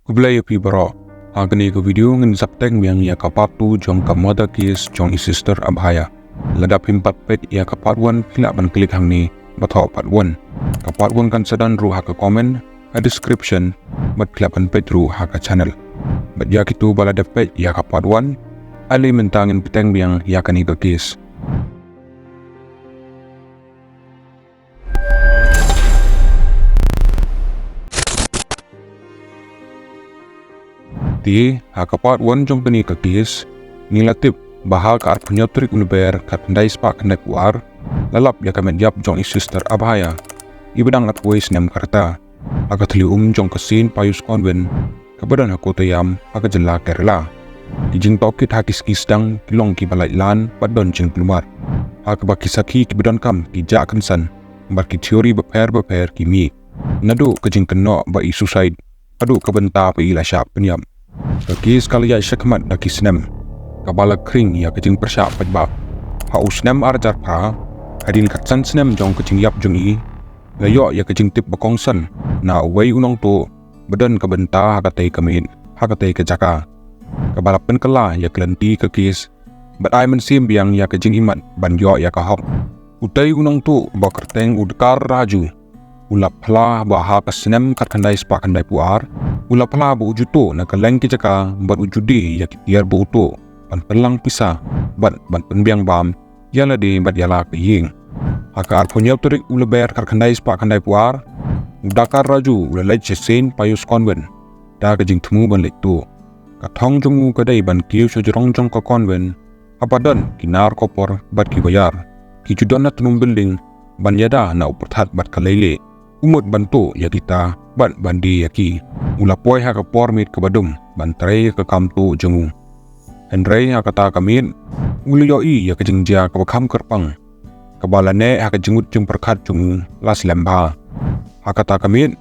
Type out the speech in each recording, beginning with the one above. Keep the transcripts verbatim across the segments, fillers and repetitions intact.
Khublei ïa phi baroh. Ha kane ka video ngin sa bteng biang ïa ka part two jong ka murder case jong i Sister Abhaya. Lada phim pat peit ïa ka part one, phi lah ban click hangne bad thoh part one. Ka part one kan sa don ruh ha ka comment, ha description, bad phi lah ban peit ruh ha ka channel. Bad ïa kito ba la dep peit ïa ka part one, ale mynta ngin bteng biang ïa kane ka case. Te ha ka part one jong kane ka case, ngi la tip ba ha ka arphew hynñiew tarik u Lber khatkhyndai spah khyndaiphew ar, la lap ïa ka met ïap jong i Sister Abhaya, iba dang arphew wei snem ka rta, ha ka thylliej um jong ka Saint Pius Convent, kaba don ha Kottayam, ha ka jylla Kerala. Ki jingtohkit ha ki sngi sdang ki long kiba lait lan bad don jingkulmar, ha kaba ki sakhi kiba donkam ki jah kynsan bad ki theory bapher bapher ki mih, naduh ka jingkynnoh ba i suicide haduh ka bynta ba i la shah pynïap. Ka case ka la ïaid shakhmat da ki snem, kaba la khring ïa ka jingpyrshah paidbah. Ha u snem ar hajar phra, hadien khatsan snem jong ka jingïap jong i, la ïoh ïa ka jingtip ba kongsan na uwei u nongtuh ba don ka bynta ha katei ka miet, ha katei ka jaka, kaba la pynkylla ïa ka lynti ka case bad ai mynsiem biang ïa ka jingïaid ban ïoh ïa ka hok. Utei u nongtuh ba kyrteng u Dakar Raju, u la phla ba ha ka snem khatkhyndai spah khyndaiphew ar, u la phla ba u ju tuh na kylleng ki jaka bad u ju die ïa ki tiar ba u tuh ban pynlang pisa bad ban pynbiang bam ïa lade bad ïa la ka ïing. Ha ka arphew hynñiew tarik u Lber khatkhyndai spah khyndaiphew ar, u Dakar Raju u la leit sha Saint Pius Convent da ka jingthmu ban leit tuh. Ka thong jong u ka dei ban kiew sha jrong jong ka convent, haba don ki nar khopor bad ki wire, ki ju don na tnum building, ban ïada na u pyrthat bad ka leilieh. U mut ban tuh ïa kita bad ban die ïa ki. U la poi ha ka por miet kaba dum ban trei ïa ka kam tuh jong u. Hynrei ha kata ka miet, u la ïohi ïa ka jingjia kaba kham kyrpang, kaba la neh ha ka jingmut jingpyrkhat jong u la slem bha. Ha kata ka miet,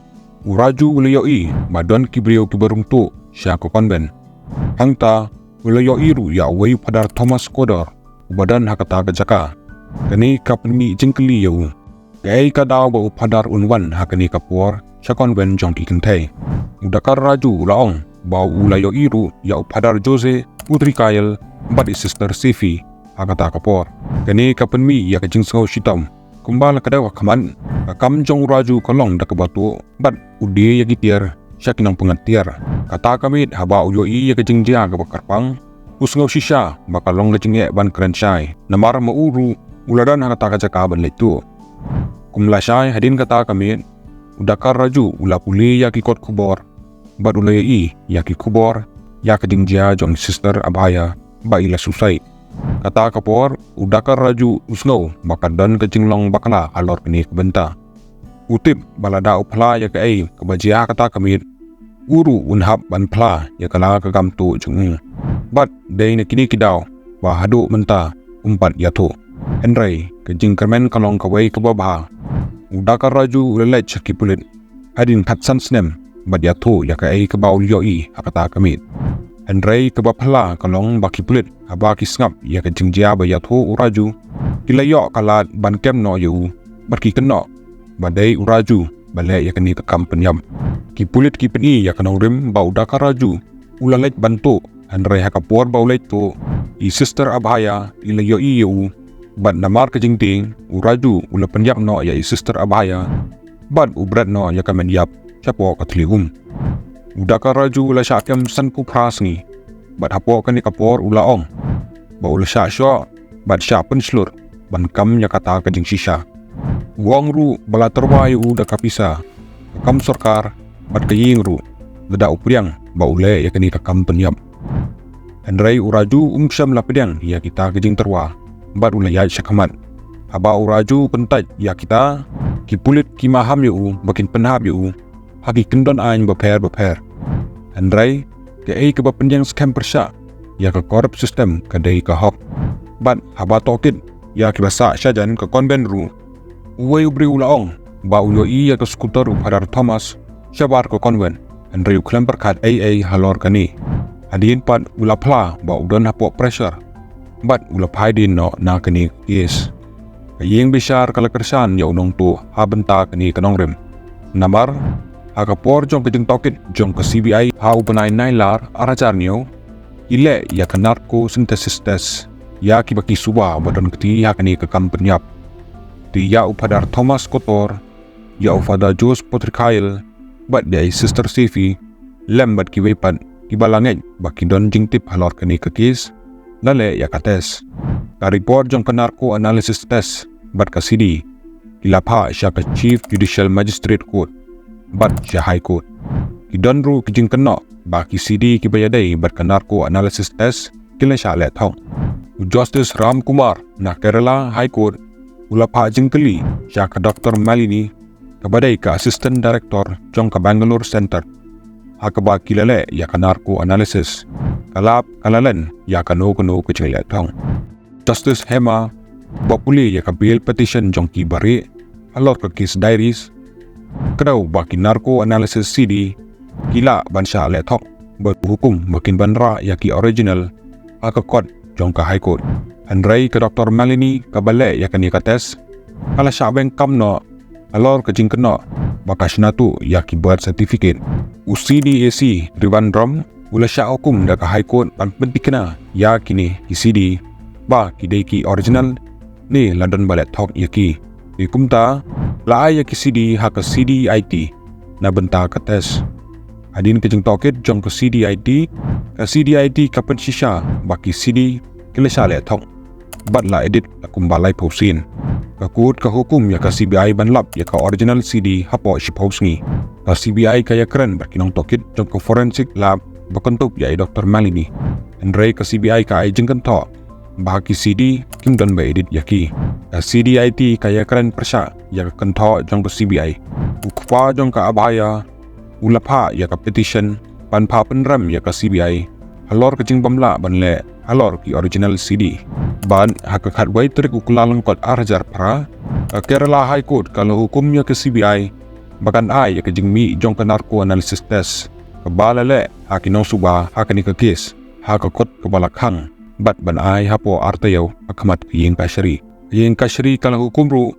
u Raju u la ïohi ba don ki briew kiba rung tuh sha ka convent. Hangta, u la ïohi ruh ïa uwei u Phadar Thomas Kodor, uba don ha kata ka jaka. Kane ka pynmih jingkylli ïa u, kaei ka daw ba u Phadar un wan ha kane ka por sha convent jong ki kynthei. U Dakar Raju u la ong ba u la ïohi ruh ïa u Phadar Jose Udrikael bad i Sister Sefi ha kata ka por. Kane ka pynmih ïa ka jingsngew shitom. Kumba la ka dei ka khmat, ka kam jong u Raju ka long da kaba tuh bad u die ïa ki tiar sha ki nongpyngngad tiar. Kata ka miet haba u ïohi ïa ka jingjia kaba kyrpang, u sngew shisha ba ka long ka jingeh ban kren shai, namar ma u ruh u la don ha kata ka jaka ban leit tuh. Kum lashai hadien kata ka miet, u Dakar Raju u la pule ïa ki kot khubor bad u la ïohi ïa ki khubor ïa ka jingjia jong i Sister Abhaya ba i la suicide. Kata ka por, u Dakar Raju u sngew ba ka don ka jinglong bakla halor kane ka bynta. U tip ba lada u phla ïa kaei kaba jia ha kata ka miet, u ruh un hap ban phla ïa ka la ka kam tuh jong u. Bad dei na kine ki daw ba haduh mynta um pat ïathuh. Hynrei ka jingkyrmen ka long kawei kaba bha. U Dakar Raju u la leit sha ki pulit hadien khatsan snem bad ïathuh ïa kaei kaba u la ïohi ha kata ka miet. Hynrei kaba phylla ka long ba ki pulit, haba ki sngap ïa ka jingjia ba ïathuh u Raju, ki la ïoh ka lad ban kem noh ïa u bad ki kynnoh ba dei u Raju ba leh ïa kane ka kam pynïap. Ki pulit ki pyni ïa ka nongrim ba u Dakar Raju u la leit ban tuh, hynrei ha ka por ba u leit tuh, i Sister Abhaya i la ïohi ïa u. Bad namar ka jingtieng, u Raju u la pynïap noh ïa i Sister Abhaya bad u bret noh ïa ka met ïap shapoh ka thylliej um. U Dakar Raju u la shah kem sanphew phra sngi bad hapoh kane ka por u la ong ba u la shah shoh bad shah pynshlur ban kam ïa kata ka jingshisha. U ong ruh ba la tyrwa ïa u da ka pisa, ka kam sorkar bad ka ïing ruh, lada u pdiang ba u leh ïa kane ka kam pynïap. Hynrei u Raju um shym la pdiang ïa kita ki jingtyrwa bad u la ïaid shakhmat. Haba u Raju u kyntait ïa kita, ki pulit ki maham ïa u ba kin pynhap ïa u ha ki kyndon aiñ bapher bapher. Hynrei kaei kaba pynïeng skhem pyrshah ïa ka corrupt system ka dei ka hok. Bad haba tohkit ïa kiba sah shajan ka convent ruh, uwei u briew u la ong ba u ïohi ïa ka scooter u Phadar Thomas shabar ka convent, hynrei u khlem pyrkhat ei ei halor kane. Hadien pat u la phla ba u don hapoh pressure bad u la phai dien noh na kane ka case. Ka ïing bishar ka la kyrshan ïa u nongtuh ha bynta kane ka nongrim. Namar Ha ka por jong ka jingtohkit jong ka C B I ha u bnai Nailar ar hajar hynñiew, ki leh ïa ka narco synthesis test ïa kiba ki suba ba don kti ha kane ka kam pynïap. Te ïa u Phadar Thomas Kotor, ïa u Phadar Jose Potrikael, bad ïa i Sister Sefi, lem bad kiwei pat kiba la ngeit ba ki don jingtip halor kane ka kes, la leh ïa ka test. Ka report jong ka narco analysis test bad ka C D ki la phah sha ka Chief Judicial Magistrate Court bad sha High Court. Ki don ruh ki jingkynnoh ba ki C D kiba ïadei bad ka narco analysis test ki la shah leh thok. U Justice Ram Kumar na Kerala High Court u la phah jingkylli sha ka Doctor Malini, kaba dei ka Assistant Director jong ka Bangalore Center, ha kaba ki la leh ïa ka narco analysis, ka lap ka la len ïa kano kano ka jingleh thok. Justice Hema ba pule ïa ka bail petition jong ki barieh halor ka case diaries, kdew ba ki narco analysis C D ki lah ban shah leh thok bad hukum ba kin ban rah ïa ki original ha ka kot jong ka High Court. Hynrei ka Doctor Malini kaba leh ïa kane ka test ka la shah weng kam noh halor ka jingkynnoh ba ka shna tuh ïa ki birth certificate. U C D A C Trivandrum u la shah hukum da ka High Court ban pynthikna ïa kine ki C D ba ki dei ki original ne la don ba leh thok ïa ki. Te kumta la ai ïa ki C D ha ka C D I T na bynta ka test. Hadien ka jingtohkit jong ka C D I T, ka C D I T ka pynshisha ba ki C D ki la shah leh thok bad la edit la kumba laiphew sien. Ka court ka hukum ïa ka C B I ban lap ïa ka original C D hapoh shiphew sngi. Ka C B I ka ïakren bad ki nongtohkit jong ka forensic lab ba kynthup ïa i Doctor Malini. Hynrei ka C B I ka ai jingkynthoh ba ki C D kim don ba edit ïa ki. Ka C D I T ka ïakren pyrshah ïa ka kynthoh jong ka C B I. U kpa jong ka Abhaya u la phah ïa ka petition ban phah pynrem ïa ka C B I halor ka jingbym lah ban leh halor ki original C D. Bad ha ka khatwei tarik u Kyllalyngkot ar hajar phra, ka Kerala High Court ka la hukum ïa ka C B I ba kan ai ïa ka jingmih jong ka narco analysis test kaba la leh ha ki nongsuba ha kane ka kes ha ka kot kaba la khang bad ban ai hapoh ar taïew ha khmat ka ïing kashari. Ka ïing kashari ka la hukum ruh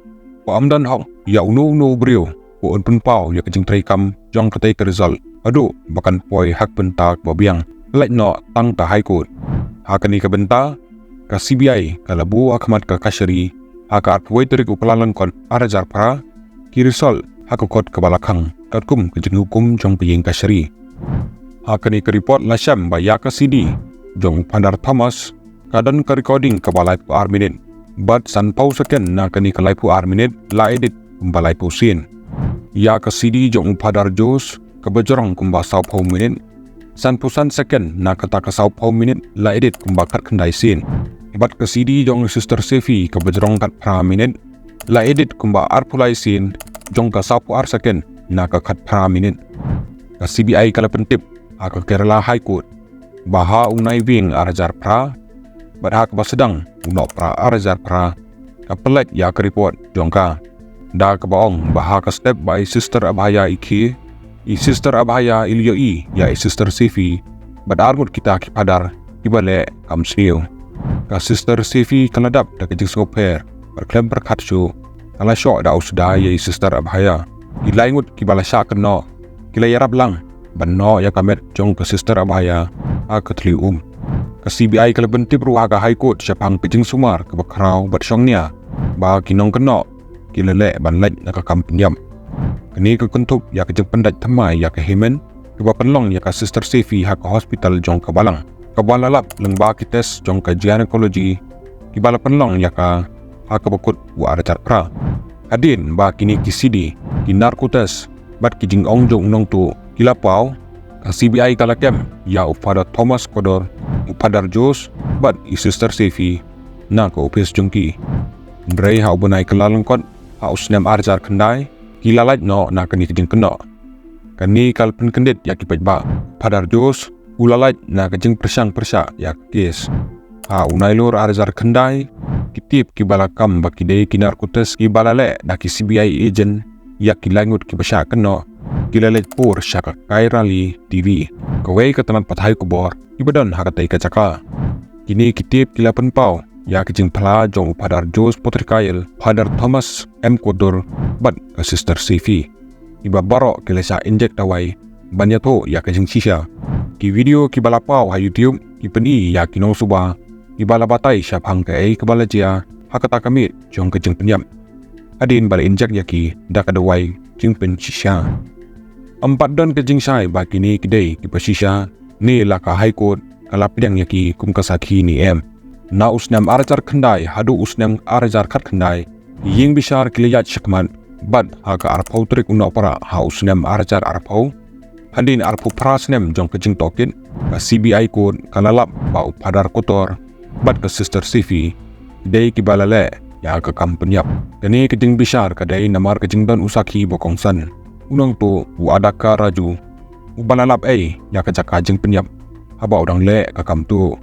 ba ym don hok ïa uno uno u briew ba un pynpaw ïa ka jingtreikam jong katei ka result haduh ba kan poi ha ka bynta kaba biang, lait noh tang ka High Court. Ha kane ka bynta ka C B I ka la buh ha khmat ka kashari ha ka arphew wei tarik u Kyllalyngkot ar hajar phra ki result ha ka kot kaba la khang katkum ka jinghukum jong ka ïing kashari. Ha kane ka report la shem ba ïa ka C D jong u Phadar Thomas ka don ka recording kaba laiphew ar minit bad sanphew second na kane ka laiphew ar minit la edit kumba laiphew sien. Ïa ka C D jong u Phadar Jose kaba jrong kumba sawphew minit, sanphew san second na kata ka sawphew minit la edit kumba khatkhyndai sien. Bad ka C D jong Sister Sefi kaba jrong khatphra minit la edit kumba arphew lai sien jong ka sawphew ar second na ka khatphra minit. Ka C B I ka la pyntip ha ka Kerala High Court ba ha u Naiwieng ar hajar phra bad ha kaba sdang u Nohprah ar hajar phra ka pynlait ïa ka report jong ka da kaba ong ba ha ka step ba i Sister Abhaya i khie, i Sister Abhaya i la ïohi ïa i Sister Sefi bad arngut kita ki phadar kiba leh kam sniew. Ka Sister Sefi ka la dap da ka jingsngewpher bad khlem pyrkhat shuh ka la shoh da u sdai ïa i Sister Abhaya. Ki lai ngut kiba la shah kynnoh ki la ïarap lang ban noh ïa ka met jong ka Sister Abhaya ha ka thli um. Ka C B I ka la pyntip ruh ha ka High Court shaphang ka jingsumar kaba khraw bad shongnia ba ki nongkynnoh ki la leh ban lait na ka kam pynïap. Kane ka kynthup ïa ka jingpyndait thymmai ïa ka hymen kaba pynlong ïa ka Sister Sefi ha ka hospital jong ka balang, kaba la lap lyngba ki test jong ka gynecology kiba la pynlong ïa ka ha kaba kut u ar hajar phra. Hadien ba kine ki C D, ki narco test bad ki jingong jong u nongtuh ki la paw, ka C B I ka la kem ïa u Phadar Thomas Kodor, u Phadar Jose bad i Sister Sefi na ka ophis jong ki. Hynrei ha u bnai Kyllalyngkot ha u snem ar hajar khyndai ki la lait noh na kane ka jingkynnoh. Kane ka la pynkyndit ïa ki paidbah. Phadar Jose u la lait na ka jingpyrshang pyrshah ïa ka kes. Ha u Nailur ar hajar khyndai, ki tip kiba la kam ba ki dei ki narco test kiba la leh da ki C B I agent ïa ki lai ngut kiba shah kynnoh ki la leit pur sha ka Kairailly T V, kawei ka tnat pathai khubor kiba don ha katei ka jaka. Kine ki tip ki la pynpaw ïa ka jingphla jong u Phadar Jose Potrikael, Phadar Thomas M Kodor bad ka Sister Sefi. kiba baroh ki la shah injek dawai ban ïathuh ïa ka jingshisha. Ki video kiba la paw ha YouTube ki pyni ïa ki nongsuba kiba la batai shaphang kaei kaba la jia ha kata ka miet jong ka jingpynïap, hadien ba la injek ïa ki da ka dawai jingpynshisha. Ym pat don ka jingshai ba kine ki dei kiba shisha, ne la ka High Court ka la pdiang ïa ki kum ka sakhi ne em. Na u snem ar hajar khyndai haduh u snem ar hajar khatkhyndai, ki ïing bishar ki la ïaid shakhmat, bad ha ka arphew tarik u Nohprah ha u snem ar hajar arphew, hadien arphew phra snem jong ka jingtohkit, ka C B I Court ka la lap ba u Phadar Kotor bad ka Sister Sefi dei kiba la leh ïa ka kam pynïap. Kane ka jingbishar ka dei namar ka jingdon u sakhi ba kongsan, u nongtuh u Adaka Raju, uba la lap ei ïa ka jaka jingpynïap haba u dang leh ka kam tuh.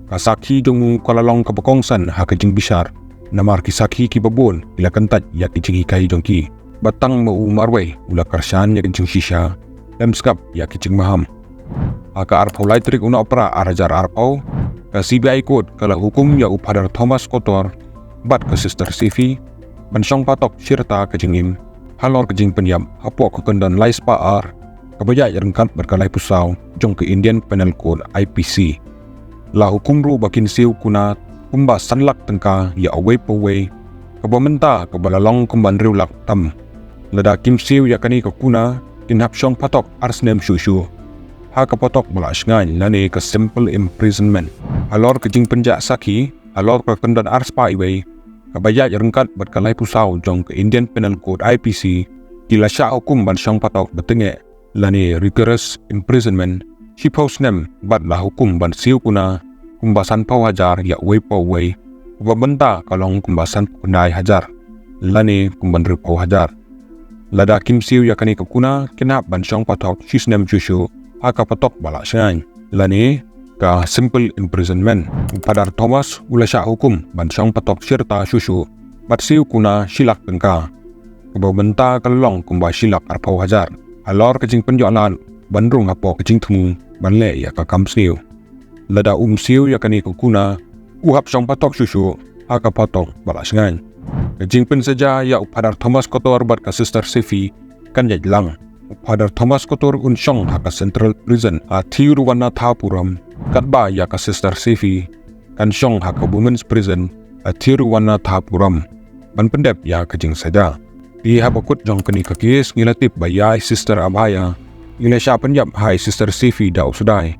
Ka sakhi jong u ka la long kaba kongsan ha ka jingbishar, namar ki sakhi kiba bun ki la kyntait ïa ki jinghikai jong ki, bad tang ma u marwei u la kyrshan ïa ka jingshisha, lem skap ïa ki jingmaham. Ha ka arphew lai tarik u Nohprah ar hajar arphew, ka C B I Court ka la hukum ïa u Phadar Thomas Kotor bad ka Sister Sefi ban shong patok shi rta ka jingim halor ka jingpynïap hapoh ka kyndon lai spah ar kaba ïaid ryngkat bad ka laiphew saw jong ka Indian Penal Code, I P C. La hukum ruh ba kin siew kuna kumba san lak tyngka ïa uwei pa uwei, kaba mynta kaba la long kumba hynriew lak tam. Lada kim siew ïa kane ka kuna, kin hap shong patok ar snem shuh shuh ha ka patok ba la shngaiñ lane ka simple imprisonment. Halor ka jingpynjah sakhi halor ka kyndon ar spah uwei, kaba ïaid ryngkat bad ka laiphew saw jong ka Indian Penal Code, I P C, ki la shah hukum ban shong patok ba tyngeh lane rigorous imprisonment shiphew snem, bad la hukum ban siew kuna kumba sanphew hajar ïa uwei pa uwei, kaba mynta ka long kumba sanphew khyndai hajar lane kumba hynriewphew hajar. Lada kim siew ïa kane ka kuna, kin hap ban shong patok shi snem shuh shuh ha ka patok ba la shngaiñ lane ka simple imprisonment. U Phadar Thomas u la shah hukum ban shong patok shi rta shuh shuh bad siew kuna shi lak tyngka, kaba mynta ka long kumba shi lak arphew hajar, halor ka jingpynïoh lad ban rung hapoh ka jingthmu ban leh ïa ka kam sniew. Lada um siew ïa kane ka kuna, u hap shong patok shuh shuh ha ka patok ba la shngaiñ. Ka jingpynsaja ïa u Phadar Thomas Kotor bad ka Sister Sefi kan ïaid lang. U Phadar Thomas Kotor un shong ha ka Central Prison ha Thiruvananthapuram, katba ïa ka Sister Sefi kan shong ha ka Women's Prison ha Thiruvananthapuram ban pyndep ïa ka jingsaja. Te haba kut jong kane ka kes ngi la tip ba ïa i Sister Abhaya ngi la shah pynïap ha i Sister Sefi da u sdai,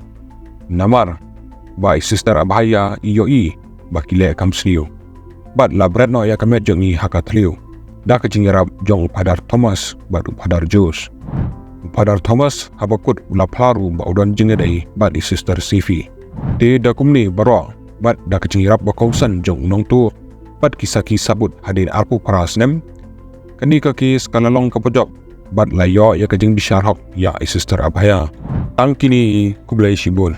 namar ba i Sister Abhaya i ïohi ba ki leh kam sniew, bad la bret noh ïa ka met jong i ha ka thliew da ka jingïarap jong u Phadar Thomas bad u Phadar Josh. U Phadar Thomas haba kut u la phla ruh ba u don jingïadei bad i Sister Sefi. Te da kumne baroh, bad da ka jingïarap ba kongsan jong u nongtuh bad ki sakhi sabut hadien arphew phra snem, kane ka kes ka la long kaba jop bad la ïoh ïa ka jingbishar hok ïa i Sister Abhaya. Tang kine, khublei shibun.